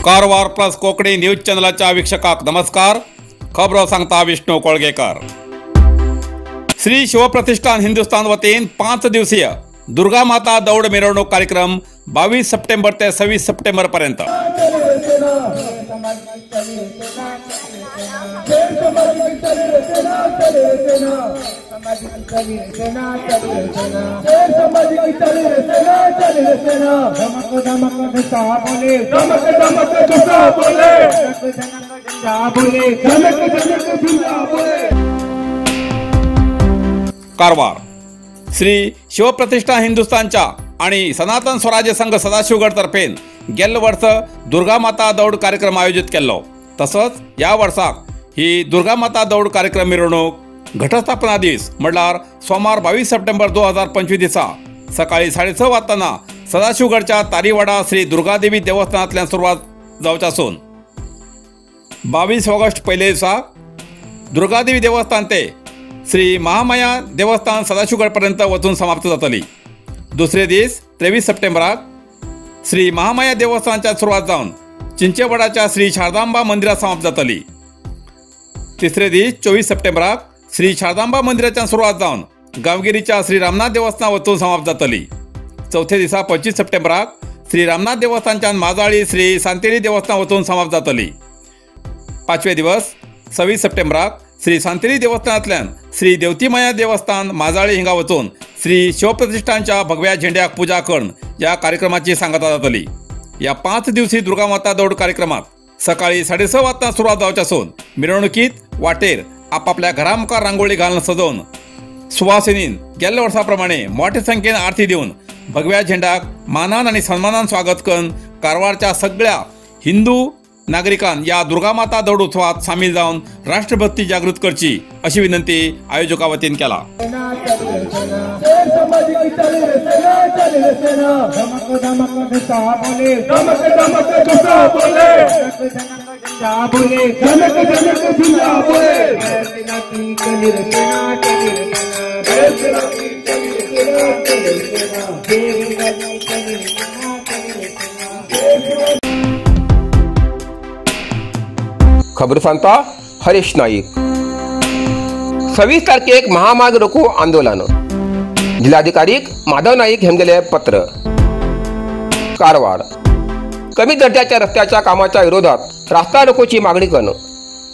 Karwar plus Konkani news चॅनलाच्या वीक्षकाक नमस्कार। खबरो सांगता विष्णू कोळगेकर। श्री शिवप्रतिष्ठान हिंदुस्तान वतीन 5 दिवसीय दुर्गा माता दौड मिरवणूक कार्यक्रम 22 सप्टेंबर ते 26 सप्टेंबर पर्यंत। कारवार श्री शिवप्रतिष्ठान हिंदुस्तानच्या आणि सनातन स्वराज्य संघ सदाशिवगड तर्फे गेल्ले वर्स दुर्गा माता दौड कार्यक्रम आयोजित केल्लो। तसोच ह्या वर्साक ही दुर्गा माता दौड कार्यक्रम मिरवणूक घटस्थापना दीस म्हणल्यार सोमार 22 सप्टेंबर 2025 दिसा सकाळी 6:30 वाजताना सदाशिवगडच्या तारीवाडा श्री दुर्गादेवी देवस्थानांतल्यान सुरवात जावची आसून 22 ऑगस्ट पयले दिसा दुर्गादेवी देवस्थान ते श्री महामाया देवस्थान सदाशिवगड पर्यंत वचून समाप्त जातली। दुसरे दीस 23 सप्टेंबराक श्री महामाया देवस्थानाच्या सुरवात जावन चिंचेवाडाच्या श्री शारदांबा मंदिरात समाप्त जातली। तिसरे दीस 24 सप्टेंबराक श्री शारदांबा मंदिराच्या सुरवात जावन गांवगिरीच्या श्री रामनाथ देवस्थान वचून समाप्त जातली। चौथे दिसा 25 सप्टेंबराक श्री रामनाथ देवस्थानच्यान माजाळी श्री सांतेरी देवस्थान वचून समाप्त जातली। पांचवे दिवस 26 सप्टेंबराक श्री सांतेरी देवस्थानांतल्यान श्री देवतीमाया देवस्थान माजाळी हिंगा वचून श्री शिवप्रतिष्ठानच्या भगव्या झेंड्याक पूजा करून ह्या कार्यक्रमाची सांगता जातली। या 5 दिवसी दुर्गा माता दौड कार्यक्रमात सकाळी 6:30 वाजता सुरवात जावची आसून मिरवणुकीत वाटेर आपापल्या घरा मुखार रांगोळी घालून सजोवन सुवासिनीन गेल्ल्या वर्सा प्रमाणे मोठे संख्येन आरती दिवन भगव्या झेंड्याक मानान आनी सन्मानान स्वागत करून कारवारच्या सगळ्या हिंदू नागरिकान या दुर्गा माता दौड उत्सवात सामील जावन राष्ट्रभक्ती जागृत करची अशी विनंती आयोजका वतीन केला। खबर सांगता हरीश नाईक। 26 तारखेक महामार्ग रोको आंदोलन, जिल्हाधिकारी माधव नाईक हेमगेले पत्र। कारवार कमी दर्जाच्या रस्त्याच्या कामाच्या विरोधात रास्ता रोकोची मागणी करून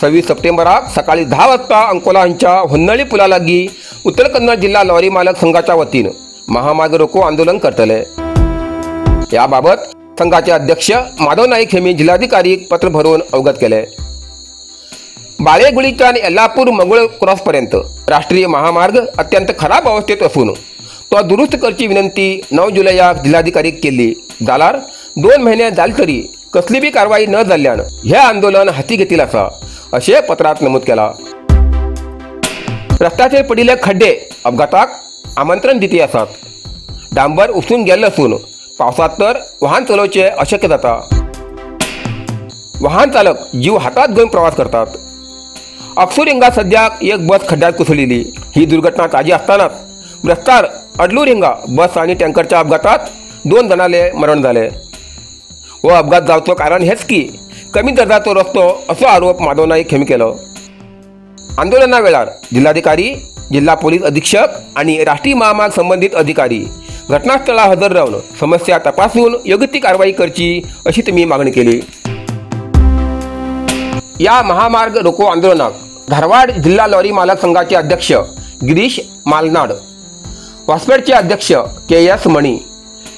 26 सप्टेंबराक सकाळी 10 वाजता अंकोला हांच्या होन्नळी पुला लागी उत्तर कन्नड जिल्हा लॉरी मालक संघाच्या वतीन महामार्ग रोको आंदोलन करतले। याबाबत संघाचे अध्यक्ष माधव नाईक हेमी जिल्हाधिकारी पत्र भरून अवगत केले। बाळेगुळीच्या आणि येल्लापूर मंगळ क्रॉसपर्यंत राष्ट्रीय महामार्ग अत्यंत खराब अवस्थेत असून तो दुरुस्त करची विनंती 9 जुलैयाक जिल्हाधिकारी केली। जाल्यार 2 महिने जाले तरी कसली बी कारवाई न जाल्ल्यान हे आंदोलन हाती घेतील आसा अशें पत्रात नमूद केला। रस्त्याचेर पडिल्ले खड्डे अपघाताक आमंत्रण दिती आसात। डांबर उपसून गेल्ले आसून पावसांत तर वाहन चलोवचें अशक्य जाता। वाहन चालक जीव हातात घेवन प्रवास करतात। अक्सूर हिंगा सद्याक एक बस खड्ड्यात कोसळिल्ली। ही दुर्घटना ताजी आसतनाच रस्त्यार अडलूर हिंगा बस आनी टँकरच्या अपघातात 2 जाणांले मरण जाले। हो अपघात जावचो कारण हेच की कमी दर्जाचो रस्तो असो आरोप माधव नाईक हेमी केलो। आंदोलना वेळार जिल्हाधिकारी, जिल्हा पोलीस अधीक्षक आनी राष्ट्रीय महामार्ग संबंधित अधिकारी घटनास्थळार हजर रावन समस्या तपासून योग्य ती कारवाई करची अशी तेमी मागणी केली। या महामार्ग रोको आंदोलनाक धारवाड जिल्हा लॉरी मालक संघाचे अध्यक्ष गिरीश मालनाड, वासपेडचे अध्यक्ष के एस मणी,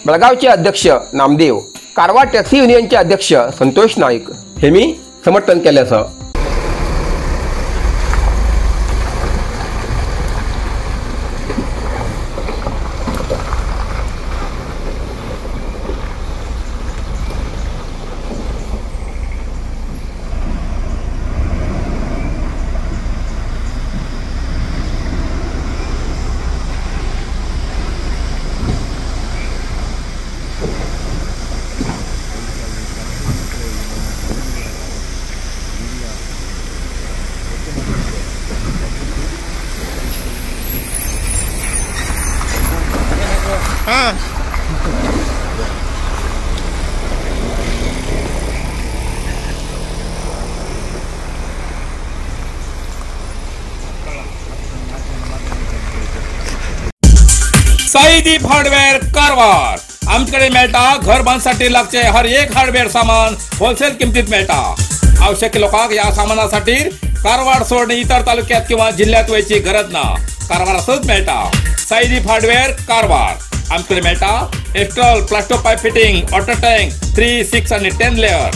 बेळगावचे अध्यक्ष नामदेव, कारवार टॅक्सी युनियनचे अध्यक्ष संतोष नाईक हे मी समर्थन केले आसा। साईदीप हार्डवेअर कारवार. आमच्याकडे मेळटा घर बांधसाठी लागचे हर एक हार्डवेअर सामान होलसेल किमतीत मेळटा. आवश्यक लोकांक या सामानासाठी कारवार सोडून इतर तालुक्यात किंवा जिल्ह्यात वयची गरज ना, कारवारातच मेळटा. साईदीप हार्डवेअर कारवार. आमच्याकडे मेळटा Astral plasto pipe fitting, water tank 3, 6 आणि 10 लेअर,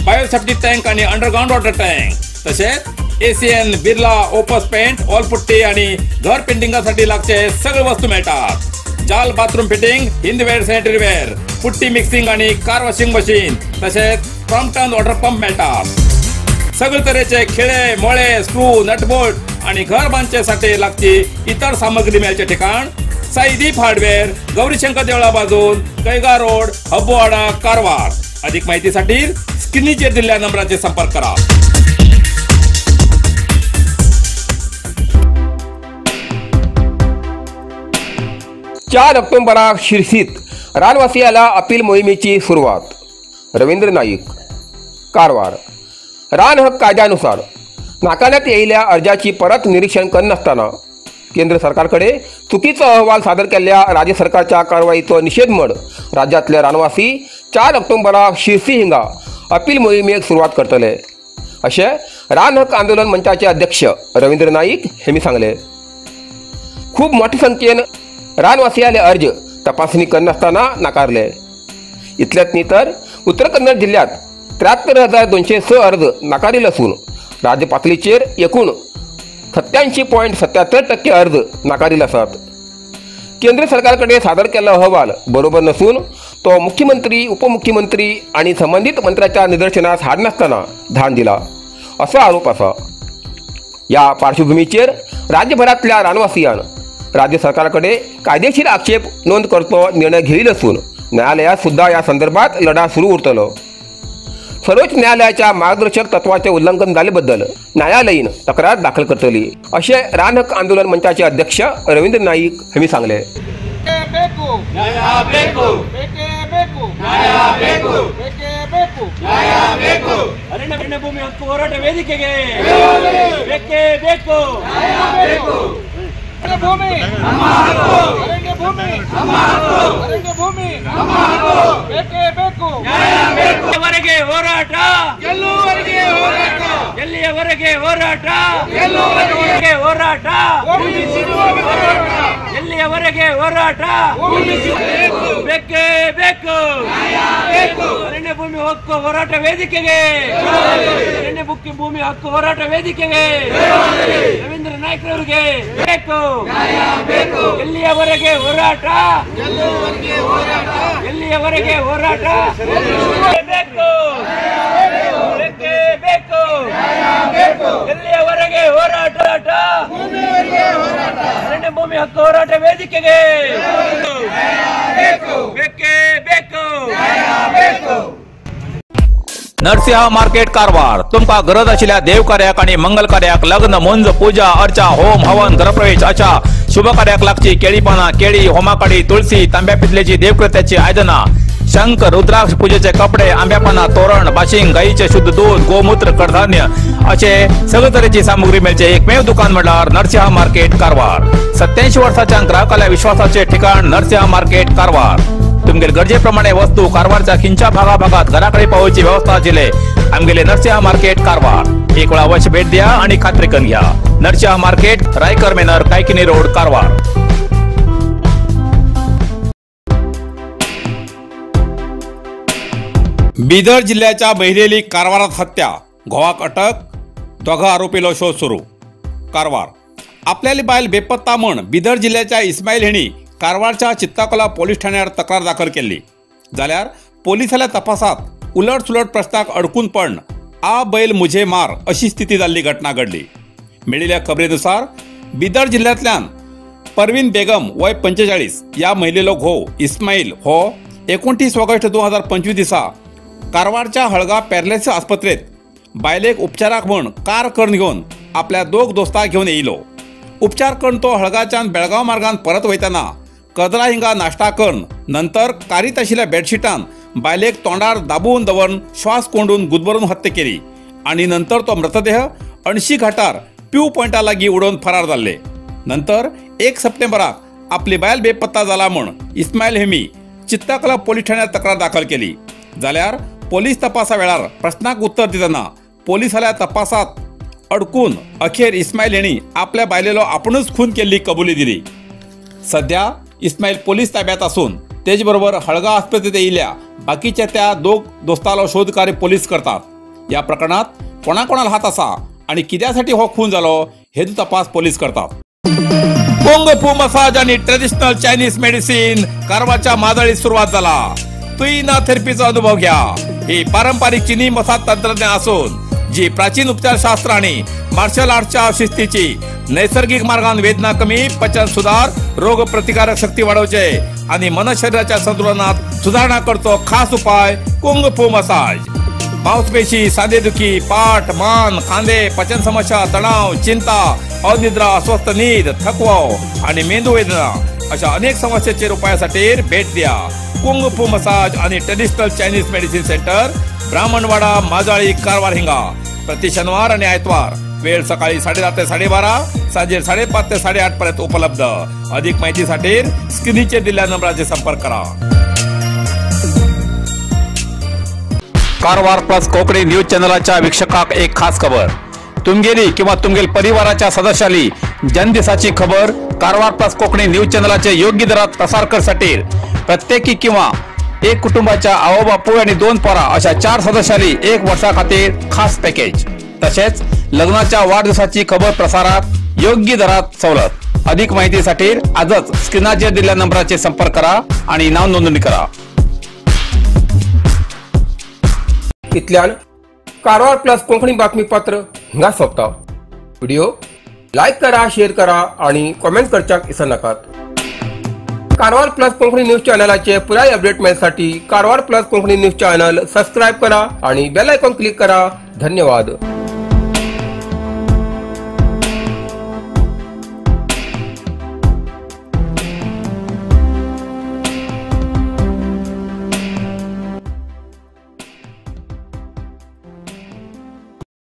बायोसेप्टिक टँक आणि अंडरग्राऊंड वॉटर टँक, तसेच ACN, Birla, Opus paint, wall putty आणि घर पेंटिंगासाठी लागचे सगळे वस्तू मिळतात. जाल bathroom fitting, Hindware sanitary ware, putty mixing आणि कार वॉशिंग मशीन, तसेच क्रॉम्प्टन वॉटर पंप मिळतात. सगळे तऱ्हेचे खिळे, मोळे, स्क्रू, नटबोल्ट आणि घर बांधण्यासाठी लागची इतर सामग्री मिळायचे ठिकाण साईदीप हार्डवेअर, गौरीशंकर देवळा बाजून, कैगा रोड, हब्बोवाडा, कारवार. अधिक माहितीसाठी स्क्रीनवर दिलेल्या नंबराचे संपर्क करा. चार ऑक्टोबराक शिरसीत रानवासियाला अपील मोहिमेची सुरवात. रवींद्र नाईक, कारवार. रान हक्क कायद्यानुसार नाकारण्यात येयिल्ल्या अर्जाची परत निरीक्षण करनासतना केंद्र सरकारकडे चुकीचो अहवाल सादर केल्ल्या राज्य सरकारच्या कारवाईचो निषेध म्हण राज्यातले रानवासी 4 ऑक्टोबराक शिरसी हिंगा अपील मोहिमेक सुरवात करतले अशें रान हक्क आंदोलन मंचाचे अध्यक्ष रवींद्र नाईक हेमी सांगले. खूब मोठे संख्येन रानवासियाले अर्ज तपासणी करनासतना नाकारले. इतलेंच न्ही तर उत्तर कन्नड जिल्ह्यात 73,206 अर्ज नाकारिल्ले आसून राज्य पातळीचेर एकूण 87.77% अर्ज नाकारिल्ले आसात. केंद्र सरकारकडे सादर केल्लो अहवाल बरोबर नसून तो मुख्यमंत्री, उपमुख्यमंत्री आनी संबंदीत मंत्र्याच्या निदर्शनास हाडनासतना धान दिला असो आरोप आसा. ह्या पार्श्वभूमीचेर राज्यभरांतल्या रानवासियान राज्य सरकारकडे कायदेशीर आक्षेप नोंद करचो निर्णय घेयिल्लो आसून न्यायालयात सुद्दां ह्या संदर्भात लढा सुरू उरतलो. सर्वोच्च न्यायालयाच्या मार्गदर्शक तत्वाचे उल्लंघन जाल्याबद्दल न्यायालयीन तक्रार दाखल करतली अशें रान हक्क आंदोलन मंचाचे अध्यक्ष रवींद्र नाईक हांणी सांगले. ಅರಣ್ಯ ಭೂಮಿ ಹಕ್ಕು ಹೋರಾಟ ವೇದಿಕೆಗೆ ಬೇಕೇ ಬೇಕು. ಭೂಮಿ ಅರಣ್ಯ ಭೂಮಿ ಅರಣ್ಯ ಭೂಮಿ ಬೇಕೇ ಬೇಕು. ವರೆಗೆ ಹೋರಾಟ, ಗೆಲ್ಲುವರೆಗೆ ಹೋರಾಟ, ಎಲ್ಲಿಯವರೆಗೆ ಹೋರಾಟ, ಗೆಲ್ಲುವರೆಗೆ ಹೋರಾಟ, ಎಲ್ಲಿಯವರೆಗೆ ಹೋರಾಟ, ಬೇಕೇ ಬೇಕು. ಅರಣ್ಯ ಭೂಮಿ ಹಕ್ಕು ಹೋರಾಟ ವೇದಿಕೆಗೆ, ಅರಣ್ಯ ಭೂಮಿ ಹಕ್ಕು ಹೋರಾಟ ವೇದಿಕೆಗೆ ರವೀಂದ್ರ ನಾಯ್ಕರವರಿಗೆ ಬೇಕು. ಎಲ್ಲಿಯವರೆಗೆ ಹೋರಾಟ, ಎಲ್ಲಿಯವರೆಗೆ ಹೋರಾಟ, ಬೇಕು ಬೇಕೇ ಬೇಕು. ಎಲ್ಲಿಯವರೆಗೆ ಹೋರಾಟ, ಅರಣ್ಯ ಭೂಮಿ ಹಕ್ಕು ಹೋರಾಟ ವೇದಿಕೆಗೆ ಬೇಕೇ ಬೇಕು. नरसिंह मार्केट कारवार. तुमकां गरज आशिल्ल्या देवकार्याक आनी मंगल कार्याक, लग्न, मुंज, पूजा अर्चा, होम हवन, गृहप्रवेश अशा शुभ कार्याक लागची केळी पानां, केळी, होमाकाडी, तुळसी, तांब्या पितलेची देवकृत्याची आयदनां, शंख, रुद्राक्ष, पूजेचे कपडे, आंब्या पानां, तोरण, बाशिंग, गायीचे शुद्ध दूध, गोमूत्र, कडधान्य असे सगळे तरेची सामुग्री मेळचे एकमेव दुकान म्हणल्यार नरसिंह मार्केट कारवार. 87 वर्साच्या ग्राहकाल्या विश्वासाचे ठिकाण नरसिंह मार्केट कारवार. तुमगेले गरजेप्रमाणे वस्तू कारवारच्या खिंच्या भागाभागात घराकडे पावोवची व्यवस्था आशिल्ले आमगेले नरसिंह मार्केट कारवार. एक वेळा अवश्य भेट द्या आणि खात्री करून घ्या. Narasimha market, Raikar manor, Kaikini road, Karwar. Bidar जिल्ह्याच्या बहिरेली कारवारात हत्या, घोवाक अटक, दोघा आरोपीलो शोध सुरू. कारवार. आपल्याली बायल बेपत्ता म्हण बिदर जिल्ह्याच्या इस्माईल हेणी कारवारच्या चित्ताकोला पोलीस ठाण्यार तक्रार दाखल केल्ली. जाल्यार पोलिसाल्या तपासात उलट सुलट प्रश्नाक अडकून पण आ बैल मुझे मार अशी स्थिती जाल्ली घटना घडली. मेळिल्ल्या खबरेनुसार बिदर जिल्ह्यांतल्यान परवीन बेगम वय 45 या महिलेलो घोव इस्माईल हो 29 ऑगस्ट 2025 दिसा कारवारच्या हळगा पॅरलेस आस्पत्रेत बायलेक उपचाराक म्हूण कार करून घेवन आपल्या दोग दोस्ताक घेवन येयलो. उपचार करून तो हळगाच्यान बेळगांव मार्गान परत वयतना कदरा हिंगा नाश्ता करून नंतर कारीत आशिल्ल्या बेडशीटान बायलेक तोंडार दाबून दवरून श्वास कोंडून गुदमरून हत्या केली आणि नंतर तो मृतदेह अणशी घाटार प्यू पॉयंटा लागीं उडोवन फरार जाल्ले. नंतर 1 सप्टेंबराक आपली बायल बेपत्ता जाला म्हूण इस्मायल हेमी चित्ताकला पोलीस ठाण्यात तक्रार दाखल केली. जाल्यार पोलीस तपासा वेळार प्रश्नाक उत्तर दितना पोलिसाल्या तपासात अडकून अखेर इस्मायल हेणी आपल्या बायलेलो आपणूच खून केल्ली कबुली दिली. सध्या इस्मायल पोलीस ताब्यात असून तेचबरोबर हळगा आस्पत्रेत येयिल्ल्या बाकीच्या त्या दोग दोस्तालो शोधकार्य पोलीस करतात. या प्रकरणात कोणाकोणाला हात असा आणि कित्यासाठी हो खून जालो हेजो तपास पोलीस करतात. कुंग फू मसाज आणि ट्रेडिशनल चायनीज मेडिसिन कारवारच्या माजळीत सुरुवात झाला. तुईना थेरपीचा अनुभव घ्या. ही पारंपरिक चिनी मसाज तंत्रज्ञान असून जी प्राचीन उपचारशास्त्र आणि मार्शल आर्टच्या शिस्तीची नैसर्गिक मार्गान वेदना कमी, पचन सुधार, रोग प्रतिकारक शक्ती वाढवचे आणि मन शरीराच्या संतुलनात सुधारणा करतो खास उपाय कुंग फू मसाज. मांसपेशी, सांधेदुखी, पाठ, मान, खांदे, पचन समस्या, तणाव, चिंता, अनिद्रा, अस्वस्थ नीद, थकवा आणि मेंदू वेदना अशा अनेक समस्येचेर उपायासाठी भेट द्या कुंग फू मसाज आणि traditional Chinese medicine centre, Brahmanwada, Majali, Karwar हिंगा. प्रति शनिवार आणि आयतवार वेळ सकाळी 10:30 ते 12:30, सांजे 5:30 ते 8:30 पर्यंत उपलब्ध. अधिक माहितीसाठी स्क्रीनचे दिलेल्या नंबराचे संपर्क करा. कारवार प्लस कोकणी न्यूज चॅनलाच्या वीक्षकाक एक खास खबर. तुमगेली किंवा तुमगेल परिवाराच्या सदस्याली जन्मदिवसाची खबर कारवार प्लस कोकणी न्यूज चॅनलाचे योग्य दरात प्रसार करसाठी प्रत्येकी किंवा एक कुटुंबाच्या आवो बापूय आणि 2 पोरा अशा 4 सदस्याली 1 वर्षा खातीर खास पॅकेज. तसेच लग्नाच्या वाढदिवसाची खबर प्रसारात योग्य दरात सवलत. अधिक माहितीसाठी आजच स्क्रीनाचेर दिलेल्या नंबराचे संपर्क करा आणि नाव नोंदणी करा. इतल्यान कारवार प्लस कोंकणी बातमीपत्र हिंगा सोंपता. व्हिडिओ लायक करा, शेअर करा आणि कॉमेंट करच्याक विसरनाकात. कारवार प्लस कोंकणी न्यूज चॅनलाचे पुराय update मेळसाठी Karwar plus Konkani news channel subscribe करा आणि बेल आयकॉन क्लिक करा. धन्यवाद.